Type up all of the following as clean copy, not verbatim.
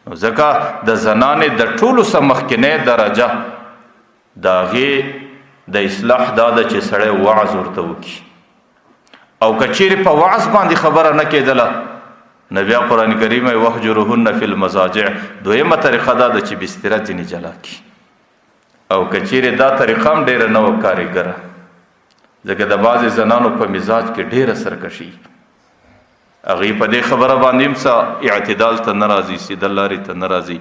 نو ځکه د زنانې د ټولو څخه مخکنۍ درجه د هغې د اصلاح دا ده چې سړی وعظ ورته وکړي، او که چیرې په وعظ باندې خبره نه کېدله نو بیا قرآن کریم وایي وهجرهن فی المضاجع. دویمه طریقه دا ده چې بستره ځینې جلا کړي، او که چیرې دا طریقه هم ډېره نه وه کاریګره، ځکه د بعضې زنانو په مزاج کې ډېره سرکشي، هغوی په دې خبره باندې هم څه اعتدال ته نه راځي، سیده لارې ته نه راځي،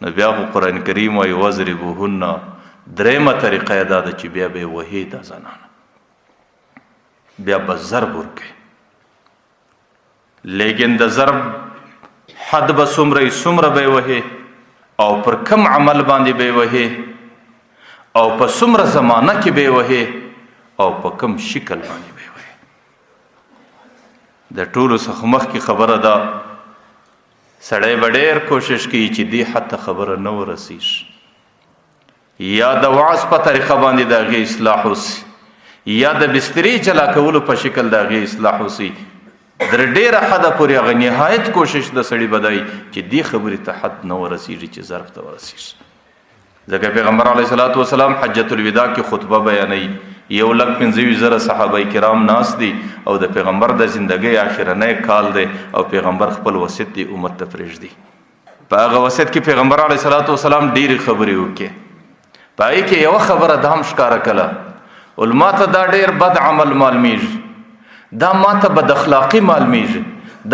نو بیا خو قرآن کریم وایي واضربوهن. درېیمه طریقه یې دا ده چې بیا به یې وهې دا زنانه، بیا به ضرب ورکوي، لیکن د ضرب حد به څومره وي، څومره به یې وهې او پر کوم عمل باندې به یې وهې او په څومره زمانه کې به یې وهې او په کوم شکل باندې به یې وهې. د ټولو څخه مخکې خبره ده، سړی به ډېر کوشش کوي چې دې حد ته خبره نه ورسېږي، یا د وعظ په طریقه باندې د هغې اصلاح وسي، یا د بسترې جلا کولو په شکل د هغې اصلاح وسي. در ډېره حده پورې هغه نهایت کوشش د سړي بدای چې دې خبرې ته حد نه ورسېږي چې ظرف ته ورسېږي. ځکه پیغمبر علیه الصلاة والسلام حجة الوداع کې خطبه بیانوي، 1,25,000 صحابه کرام ناس دي او د پیغمبر د زندګۍ آخرنی کال دی، او پیغمبر خپل وصیت دی امت ته پرېږدي. په هغه وصیت کې پیغمبر علیه الصلاة والسلام ډېرې خبرې وکړې، په هغې کې یوه خبره دا هم ښکاره کړه، ول ما ته دا ډېر بد عمل معلومیږي، دا ما ته بد اخلاقي معلومیږي،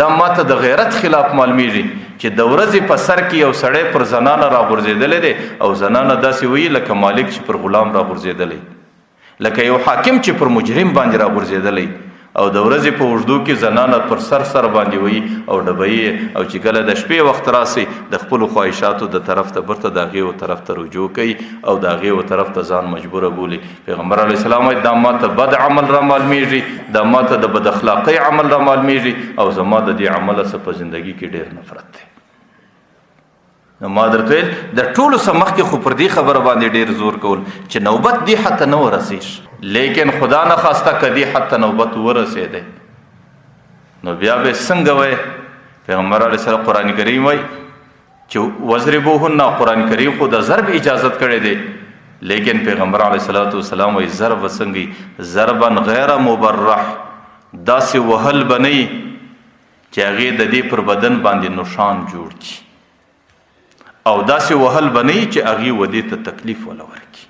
دا ما ته د غیرت خلاف معلومیږي چې د ورځې په سر کې یو سړی پر زنانه راغورځېدلی دی او زنانه داسې وایي لکه مالک چې پر غلام راغورځېدلی، لکه یو حاکم چې پر مجرم باندې راغورځېدلی، او د ورځې په اوږدو کې زنانه پر سر سر باندې وایي او ډبوي، او چې کله د شپې وخت راسي د خپلو خواهشاتو د طرف ته بیرته د هغې و طرف ته رجوع کوي او د هغې و طرف ته ځان مجبوره بولي. پیغمبر علیه السلام وایي دا ما ته بد عمل را معلومیږي، دا ما ته د بد اخلاقۍ عمل را معلومیږي، او زما د دې عمله څخه په زندګي کې ډېر نفرت دی. نو ما درته ویل د ټولو څخه مخکې خو پر دې خبره باندې ډېر زور کول چې نوبت دې حد ته نه ورسېږي، لیکن خدا نه خواسته که دې حد ته نوبت ورسېدی نو بیا به څنګه وایې؟ پیغمبر علیه السلام قرآن کریم وایي چې وضربوهن، قرآن کریم خو د ضرب اجازت کړی دی، لیکن پیغمبر علیه الصلاة والسلام وایي ضرب څنګه وي؟ ضربا غیر مبرح، داسې وهل به نه وي چې هغې د دې پر بدن باندې نشان جوړ کړي، او داسې وهل به نه وي چې هغې و دې ته تکلیف وله ورکړي.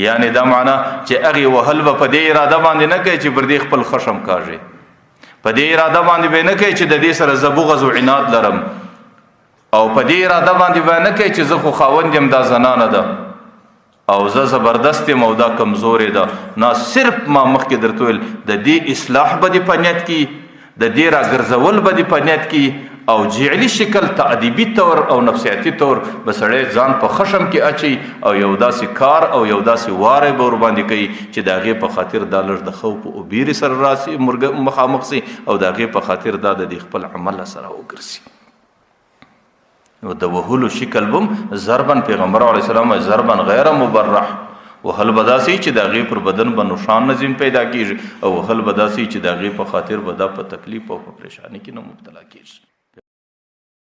یعنې دا معنا چې هغې وهل به په دې اراده باندې نه کوي چې پر دې خپل خشم کاږي، په دې اراده باندې به نه کوي چې د دې سره زه بغض او عناد لرم، او په دې اراده باندې به نه کوي چې زه خو خاوند یم، دا زنانه ده او زه زبردست یم او دا کمزورې ده. نه، صرف ما مخکې درته ویل د دې اصلاح به دې په نیت کې، د دې راګرځول به دې په نیت کې، او جعلی شکل تأدیبي طور او نفسیاتي طور به سړی ځان په خشم کې اچي او یو داسې کار او یو داسې واری به ورباندې کوي چې د هغې په خاطر دا لږ د خوف او بیرې سره راسي، مخامخ سي، او د هغې په خاطر دا د دې خپل عمل سره وګرځي. نو د وهلو شکل بم ضربا، پیغمبر علیه السلام وایي ضربا غیر مبرح، وهل به داسې چې د هغې پر بدن به نشان نظیم پیدا کېږي، او وهل به داسې چې د هغې په خاطر به دا په تکلیف او په پریشانی کې نه مبتلا کېږي.